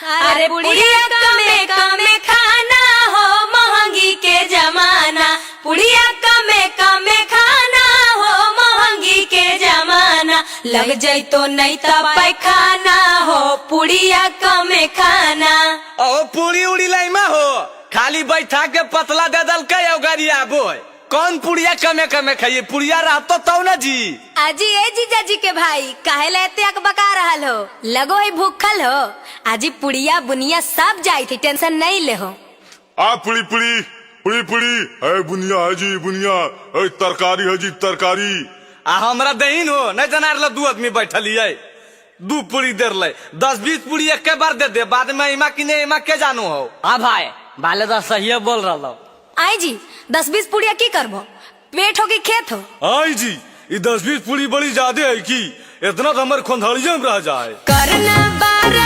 अरे पुड़िया कमे कमे खाना हो महंगी के जमाना, पुड़िया कमे कमे खाना हो महंगी के जमाना, लग जैतो नहीं त पैखाना हो पुड़िया कमे खाना। ओ पूरी उड़ी लाइमा हो, खाली बैठा के पतला दे दलकै और गरिया बोय। कौन पुड़िया कमे कमे खाइए? पुड़िया रहतो तब ना जी। आजी ए जीजा जी के भाई, काहे ला एते अकबका रहल हो? लगो है भूखल हो। आजी पुड़िया बुनिया सब जाई थी, टेंशन नहीं ले हो। आ पुड़ी पुड़ी पुड़ी पुड़ी है, बुनिया है जी बुनिया है, तरकारी है जी तरकारी। आ हमरा दहीन हो नहीं जना रहलो, दू आदमी बैठलियै, दू पूरी देर ले, 10-20 पूरी एक बार दे दे, बाद में इमा कि नहीं इमा के जानू हो। हाँ भाई, बाले तो सही बोल रहा। आई जी, 10-20 पुड़िया की करबो? पेट हो कि खेत हो? आई जी, ये 10-20 पूरी बड़ी ज्यादा है की? इतना तो हमारे खोंधड़िया में रह जाए। करना बारा।